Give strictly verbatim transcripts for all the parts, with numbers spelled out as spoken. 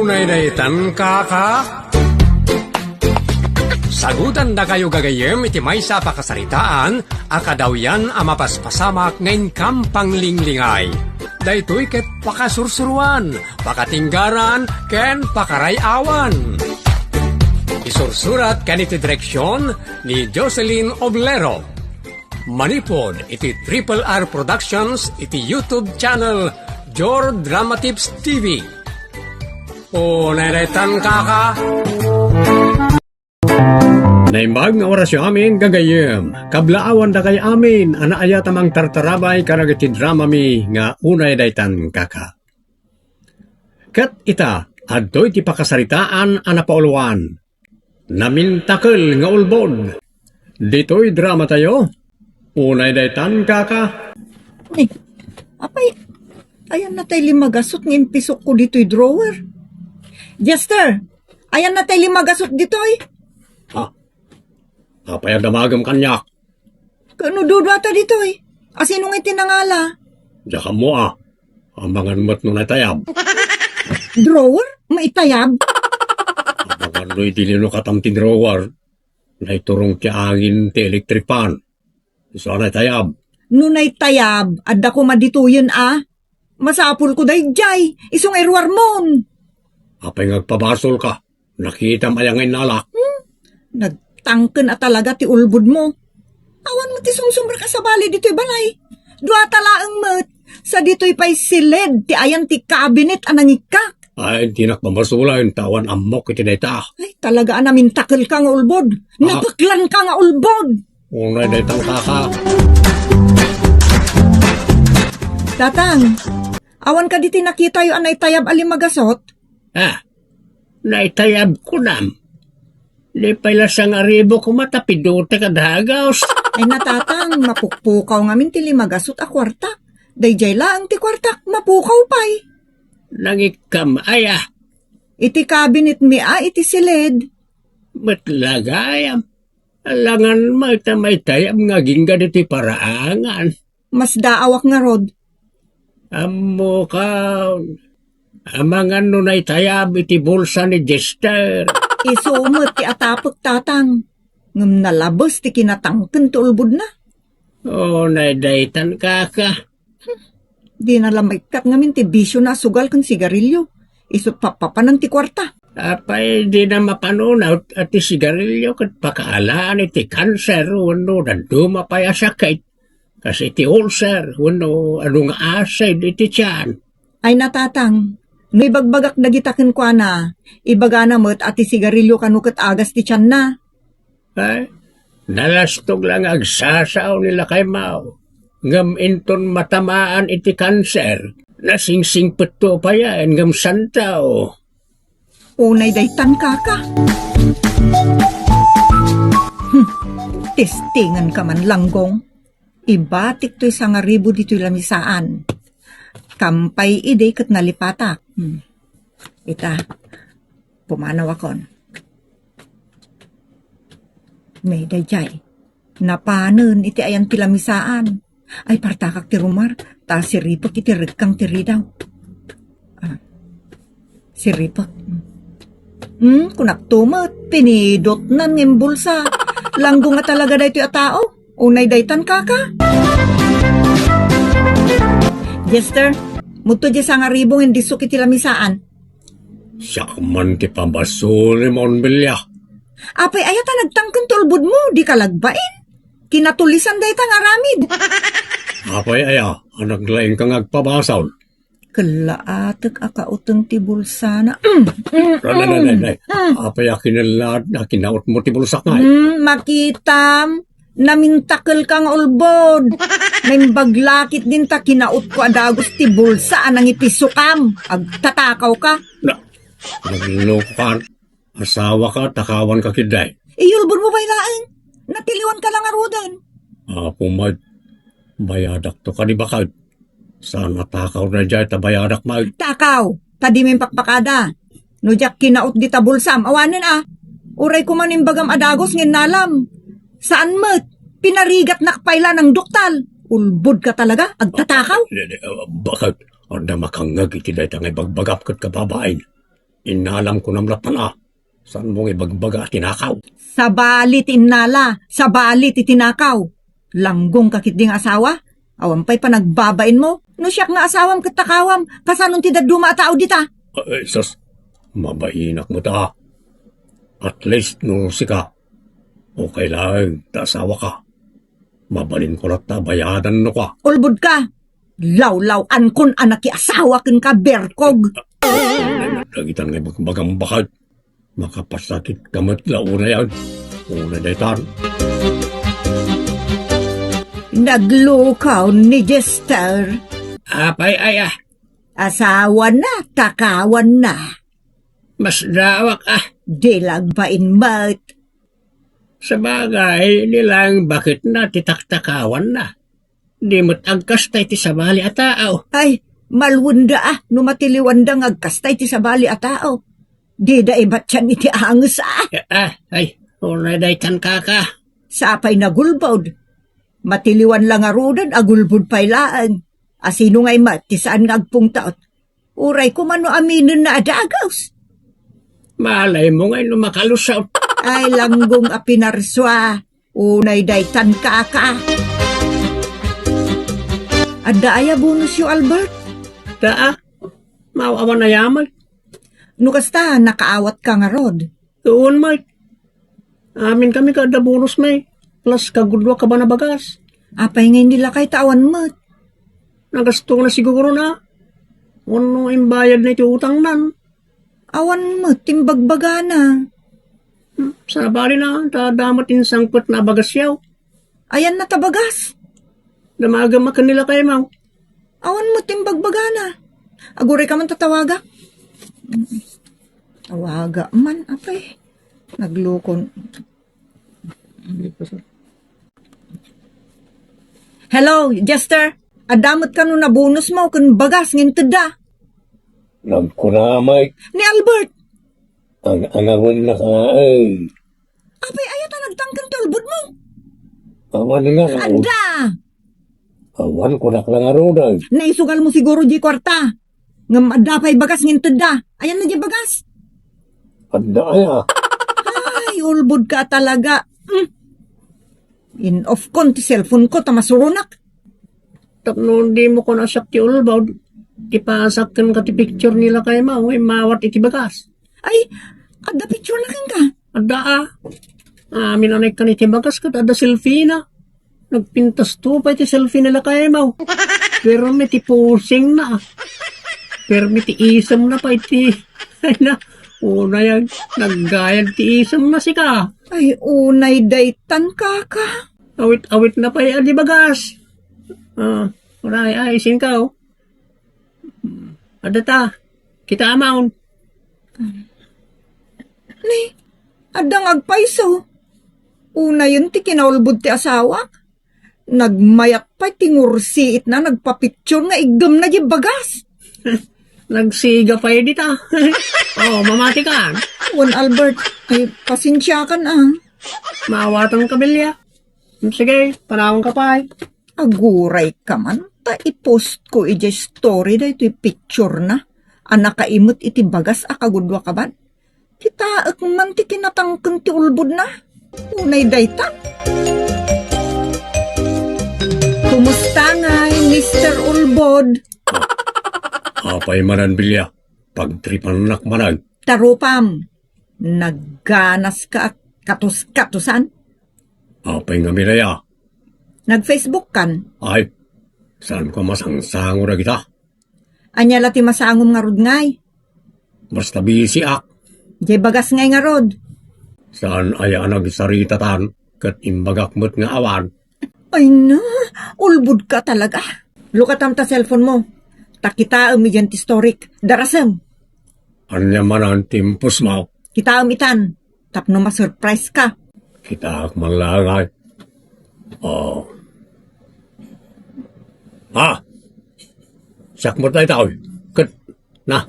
Unay daytan, kaka? Sagutandakayo gagayyem iti maysa a pakasaritaan a kadawyan a mapaspasamak nga inkam panglinglingay. Daytoy ket pakasursuruan, pakatinggaran, ken pakaray-awan. Isursurat ken iti direksyon ni Jocelyn Oblero. Manipud iti Triple R Productions iti YouTube channel Jor Drama Tips T V. Unay daytan, kaka? Naimbag nga orasyo amin, gagayyem. Kablaawandakay amin a naayat a mangtartarabay kadagiti dramami nga Unay daytan, kaka. Ket ita, adtoy ti pakasaritaan a napauluan. Namintakel nga ulbod. Ditoy dramatayo, Unay daytan, kaka. Ay, apay, ayan na tay limagasut nga impisokko ditoy drawer. Jester, ayan na tay limagasut ditoy. Ha? Apay a damagem kaniak? Ket no duduata ditoy, asino nga iti nangala? Diak ammo a. Amangan met no naitayab. Drawer? Maitayab? Amangan no idi linokatam ti drawer. Naiturong ti angin ti electric fan. Isu a naitayab. No naitayab, adda koma ditoyen a. Masapulko daydiay. Isu nga iruarmon. Apay nga agpabasolka? Nakitam aya nga innalak? Hmm? Nagtangken a talaga ti ulbodmo. Awan met ti sumsumrek a sabali ditoy balay. Duata laeng met. Sa ditoy pay siled ti ayan ti kabinet a nangikkak. Ay, dinak mamasolen ta awan ammok iti dayta. Ay, talaga a namintakelka nga ulbod. Ah. Napeklanka nga ulbod. Unay daytan, kaka. Tatang, awan kadi ti nakitayo a naitayab a limagasut? Ah, naitayab kunam. Di pay la sangaribu koma ta pidotek a dagus. Ay, natatang, mapukpukaw ngamin ti limagasut a kuarta. Daydiay laeng ti kuartak, mapukaw pay. Nangikkam aya? Iti kabinetmi a iti siled. Met la gayam. Alangan met ta maitayab nga agingga ditoy paraangan. Masdaawak ngarud. Ammokon, amangan no naitayab iti bulsa ni Jester. Isu met ti atapek, tatang. Ngem nalabes ti kinatangken ti ulbodna. O, naidaytan, kaka. Dina la maikkat ngamin ti bisiona a sugal ken sigarilio. Isu pappapanan ti kuarta. Apay, dina mapanunot a ti sigarilio ket pakaalaan iti kanser wenno dadduma pay a sakit, kas iti ulcer wenno adu nga asid iti tian. Ay, natatang, no ibagbagak dagita kenkuana, ibagana met a ti sigarilio kano ket agas ti tianna. Ay, nalastog la nga agsasao ni Lakay Mao, ngem inton matamaan iti kanser, nasingsingpetto payen ngem santao. Unay daytan, kaka. Hmm, testingenka man, Langgong. Ibatik toy sangaribu ditoy lamisaan. Kampay idi ket nalipatak. Hmm. Ita, pumanawakon. Ne, daydiay. Napanen iti ayan ti lamisaan. Ay, partakak ti rumar, ta siripek iti rekkang ti ridaw. Ah, siripek. Hmm, kunakto met, pinidotnan nga imbulsa. Langgong a talaga daytoy a tao. Unay daytan, kaka. Jester, mudto di sangaribu nga indisok iti lamisaan. Siak man ti pamasulem, Onbelia. Apay aya ta nagtangken ti ulbodmo, di ka lagbain? Kinatulisan dayta nga aramid. Apay aya a naglaingka nga agpabasol? Kellaatek a kauten ti bulsana. Mm, mm, Nay, nay, nay, mm, nay. Mm. Apay a kinellad a kinautmo ti bulsak, nay? Mm, makitam, namintakelka nga ulbod. Naimbag la ketdin ta kinautko a dagus ti bulsa a nangipisokam. Agtatakawka. Na, naglokokan. Asawaka, takawanka ketdi. Iyulbodmo pay laeng. Natiliwanka la ngaruden. Apo met, bayadakto kadi baket. Saan a takaw daydiay ta bayadak met. Takaw, ta dimin pakpakada. No diak kinaut dita bulsam, awanen a. Uray koma no imbagam a dagus nga innalam. Saan met, pinarigatnak pay la nangduktal. Ulbodka talaga, agtatakaw. Dede, ah, baket, adda makangngeg iti dayta nga ibagbagam ket kababain. Innalam kunam lattan a. Saanmo nga ibagbaga a tinakaw? Sabali ti innala, sabali ti tinakaw. Langgong ka ketdi nga asawa? Awan pay panagbabainmo. No siak nga asawam ket takawam, kasano ti dadduma a tao dita? Ay, sus, mabainak met a. At least no sika, okay laeng ta asawaka. Mabalinko latta a bayadannoka. Ulbodka! Lawlaw-ankon a nakiasawa kenka, berkog! Dagitan nga ibagbagam baket. Makapasakitka met la unayan. Una daytan. Naglukaw ni Jester. Apay aya? Asawana, takawanna. Masdaawak a. Di la agbain met. Sabagay, di laeng baketna ti taktakawanna. Di met agkasta iti sabali a tao. Ay, malwenda a no matiliwanda nga agkasta iti sabali a tao. Dida ibatian iti anges a. Ah, ay, unay daytan kaka. Sapay nagulbod. Matiliwan la ngaruden, agulbod pay laeng. A sino ngay met ti saan nga agpungtot? Uray koma no aminenna a dagus. Malaymo ngay no makalusot. Ay, langgong a pinarsua. Unay daytan kaka. Adda aya bonusyo, Albert? Daa. Maaw-awan aya met. No kasta, nakaawatka ngarud. Wen met. Amin kami ket adda bonus mi. Plus kagudua kaban a bagas. Apay ngay ni lakay ta awan met? Nagastona siguro na. Wenno imbayadna iti utangnan. Awan met ti imbagbagana. Hmm, sabali na, ta adda met insangpetna a bagasyo. Ayanna ta bagas? Damagem a ken ni lakaymo. Awan met ti imbagbagana. Agurayka man ta tawaga. Tawaga man, apay. Naglukon. Hello, Jester. Adda met kano nabonusmo ken bagas nga intedda? Nagkuna met. Ni Albert. Ang anawennaka, eh. Apay, aya ta nagtangken ti ulbodmo? Awan nga. Adda! Awan, kunak la ngaruden. Naisugalmo siguro diay kuarta. Ngem adda pay bagas nga intedda. Ayanna diay bagas? Adda aya? Ay, ulbodka talaga. Mm. In-off kon ti cellphone ko ta masuronak. Tapno dimo kon a siak ti ulbod, ipasak kenka ti picture ni lakaymo, immawat iti bagas. Ay, adda picturena kenka? Adda a. Amin a naikkan iti bagas ket adda selfiena. Nagpintas to pay ti selfie ni lakaymo. Permi ti posingna. Permi ti isemna pay ti. Ay na, unay a, naggayad ti isemna sika. Ay, unay daytan, kaka. Awit-awitna pay a di bagas. Ah, uray, ay, isinka, oh. Adda ta. Kitaamon. Ni, adda nga agpayso. Unayen ti kinaulbod ti asawak. Nagmayat pay ti ngursiitna, nagpapicture nga iggemna diay bagas. Nagsiga pay dita. Oh, mamatikan. Wen Albert, ay, pasensiakan a. Maawatanka, Belia. Sige, panawanka pay. Agurayka man ta i-post ko idiay story daytoy picturena a nakaimet iti bagas a kagudua kaban. Kitaek man ti kinatangken ti ulbodna. Unay dayta. Kumusta ngay, Mister Ulbod? Apay manen, Belia? Pagtripannak manen. Tarupam, nagganaska a katus-katusan? Apay ngamin aya? Nag-Facebook kan? Ay, saanko a masangsango dagita. Ania la ti masangom ngarud ngay? Basta bisiak. Diay bagas ngay ngarud. Saan aya a nagsaritatan ket imbagak met nga awan? Ay na, ulbodka talaga. Lukatam ta cellphone mo. Ta kitaem idiay ti storyk. Darasem. Ania manen ti impusmo? Kitaem itan. Tapno ma-surprise ka. Kitaak man laeng ay. Oh. Ah! Siak met dayta, oy. Ket, na,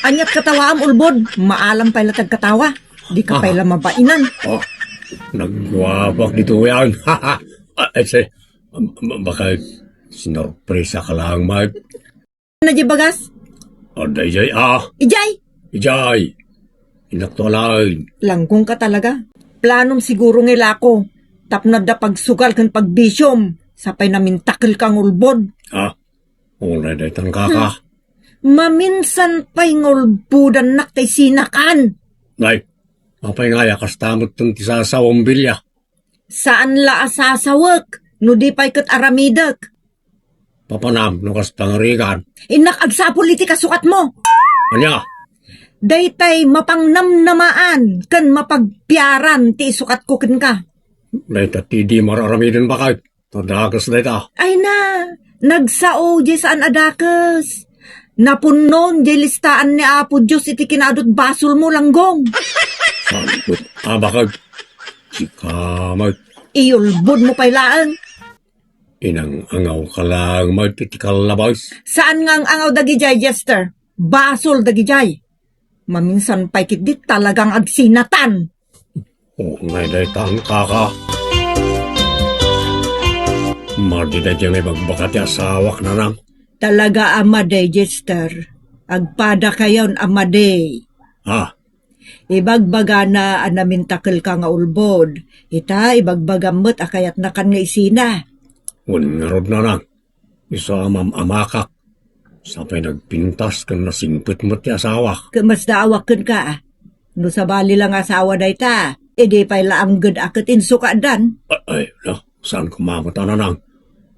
ania't katawaam, Ulbod? Maalam pay la ti agkatawa. Di ka pay la mabainan. Oh, nagguapak ditoyan. Ah, eh, si-, ba-, baka sinorpresa ka lang, Mike. Na di bagas? Adda idiay a. Idiay! Idiay! Inakto alaen. Langgong ka talaga. Planom siguro nga ilako. Tapno adda pagsugal ken pagbisiom. Sapay namintakel ka nga ulbod. Ha? Unay daytan kaka. Hmm. Maminsan pay nga ulbodannak tay sinakan. Nay, apay nga aya kasta met ti sasawem, Bilia? Saan la a sasawek, no di pay ket aramidek. Papanam no kasta nga rigan. Innak agsapul iti kasukatmo. Ania? Daytay mapangnamnamaan ken mapagpiaran ti isukatko kenka. Dayta ti di mar-aramiden, baket. Ta dakes dayta. Ay na, nagsao jay saan a dakes. Napunnon jay listaan ni Apo Dios iti kinaadut basolmo, Langgong. Saan met a baket? Sika met. Iulbodmo pay laeng. Inang-angaw ka laeng met iti kallabas. Saan nga ang-angaw dagidiay, Jester? Basol dagidiay. Maminsan pay ketdi talagang agsinatan. Unay daytan kaka. Madi daydiay nga ibagbaga ti asawak, Nanang. Talaga a madi, Jester. Agpadakayon a madi. Ha? Ibagbagana a namintakel ka nga ulbod. Ita, ibagbagam met a kayatnakan nga isina. Wen ngarud, Nanang. Isu a mam-amakak. Sapay nagpintas ken nasingpet met ti asawak. Ket masdaawak kenka. No sabali la nga asawa dayta, idi pay la angged a ket insukadan. Ay, ay, no, saan koma met a, Nanang.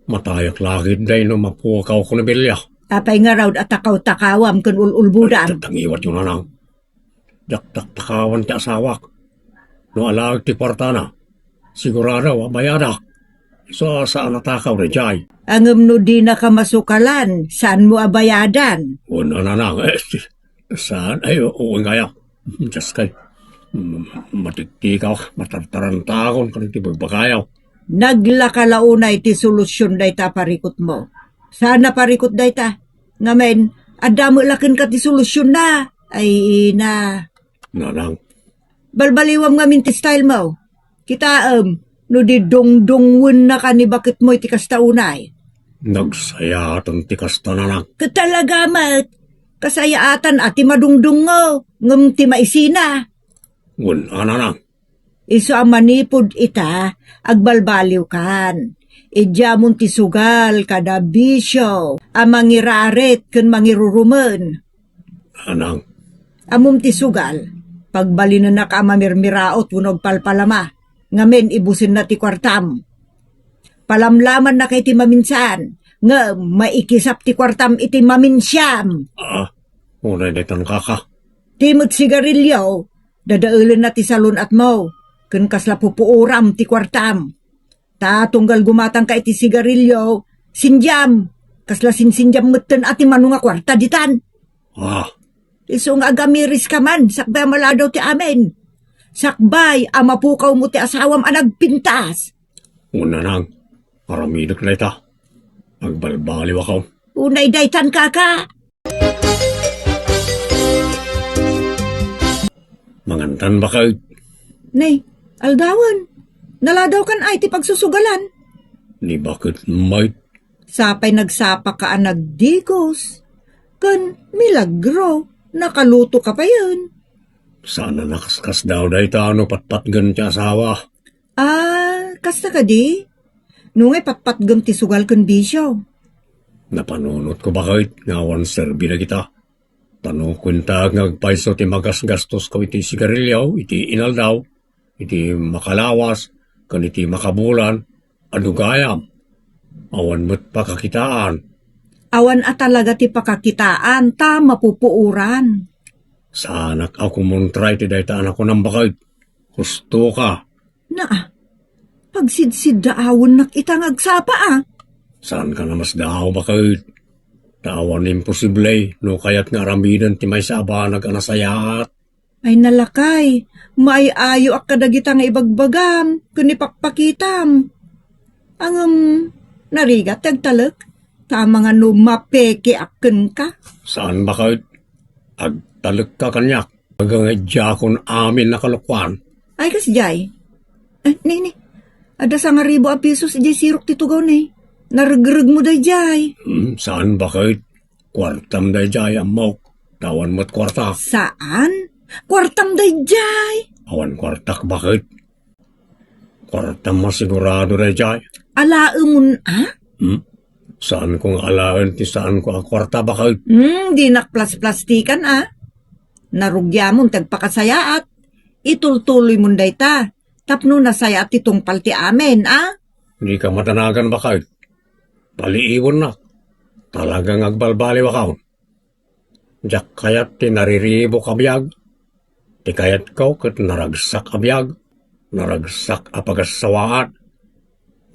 Matayak la ketdi no mapukaw ko ni Bilia. Apay ngarud a takaw-takawam ken ul-ulbodam? Ay, tangiwatyo, Nanang. Dakdak takawan ti asawak. No alaek ti kuartana, sigurado a bayadak. Isu a saan a takaw daydiay. Ngem no dinaka masukalan, saanmo a bayadan? Wen a, Nanang. Eh, saan? Ay, o, o, nga ya. Dios kay, mm, matiktikak, matartarantagon ken ti bagbagayo. Naglaka la unay ti solusion dayta a parikutmo. Saan a parikut dayta? Ngamin, adda met la kenka ti solusionna. Ay, ina. Nanang. Balbaliwam ngamin ti style mo. Kitaem, no di dungdungwennaka ni baketmo iti kasta unay. Nagsayaatan ti kasta, Nanang. Ket talaga met, kasayaatan a ti madungdungngo, ngem ti maisina. Wen a, Nanang. Isu a manipud ita, agbalbaliwkan. Idiamon ti sugal kada bisio a mangirarit ken mangirurumen. Nanang. Ammom ti sugal, pagbalinennak a mamirmiraot wenno agpalpalama, ngamin ibusenna ti kuartam. Palamlamannaka iti maminsan, ngem maikisap ti kuartam iti maminsiam. Ah, unay daytan kaka. Ti met sigarilio, dadaelenna ti salun-atmo, ken kasla pupuoram ti kuartam. Ta tunggal gumatangka iti sigarilio, sindiam, kasla sinsindiam metten a ti mano nga kuarta ditan. Ah. Isu nga agamiris ka man, sakbay a maladaw ti amin. Sakbay a mapukawmo ti asawam a nagpintas. Wen a, Nanang, aramidek dayta. Agbalbaliwakon. Unay daytan, kaka. Mangantan, baket. Nay, aldawen. Naladawkan ay ti pagsusugalan. Ni baket met. Sapay nagsapaka a nagdigos. Ken milagro, nakaluto ka payen. Saan a nakaskasdaaw dayta no patpatgen ti asawa. Ah, kasta kadi? No ngay patpatgem ti sugal ken bisio. Napanunotko, baket, nga awan serbi dagita. Ta no kuentaek nga agpayso ti magasgastosko iti sigarilio, iti inaldaw, iti makalawas, ken iti makabulan, adu gayam. Awan met pakakitaan. Awan a talaga ti pakakitaan, ta mapupuoran. Saanak a kumontra iti dayta a nakunam, baket. Husto ka. Naa, pagsidsiddaawennak ita nga agsapa a. Saan ka namasdaaw, baket? Ta awan imposible no kayat nga aramiden ti maysa a banag a nasayaat. Ay nalakay, maay-ayoak kadagita nga ibagbagam ken ipakpakitam. Ngem, narigat ti agtalek, ta amangan no mapekeak kenka. Saan, baket? Agtalekka kaniak. Agangaydiakon amin a kalokuan. Ay, kasdiay. Eh, ni, ni. Adda sangaribu a pesos idiay sirok ti tugaw ni. Naregregmo daydiay. Hmm, saan, baket? Kuartam daydiay, ammok. Ta awan met kuarta. Saan? Kuartam daydiay. Awan kuartak baket. Kuartam a sigurado daydiay. Alaemon a? Hmm? Saanko nga alaen ti saanko a kuarta baket. Hmm, dinak plasplastikan a. Narugiamon ti agpakasayaat. Itultuloymon dayta. Tapno nasayaat ti tungpal ti amin a. Dika madanagan baket. Paliiwennak. Talaga nga agbalbaliwakon. Diak kayat ti nariribuk a biag. Ti kayatko ket naragsak a biag, naragsak a pagasawaat,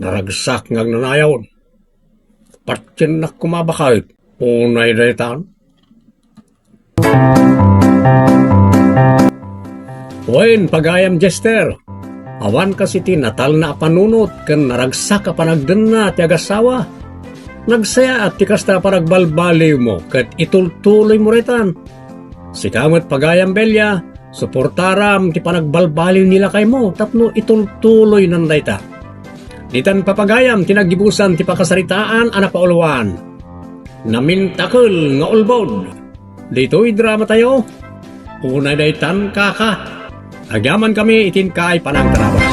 naragsak nga agnanayon. Patiennak koma baket, unay daytan. Wen, pagayam Jester, awan kas iti natalna a panunot ken naragsak a panagdenna ti agasawa. Nagsayaat ti kasta a panagbalbaliwmo ket itultuloymo daytan. Sika met, pagayam Belia, suportaram ti panagbalbaliw ni lakaymo tapno itultuloynan dayta. Ditan, papagayam, ti naggibusan ti pakasaritaan a napauluan. Namintakel nga ulbod. Ditoy dramatayo, unay daytan, kaka. Agyamankami iti inkaay panagtarabay.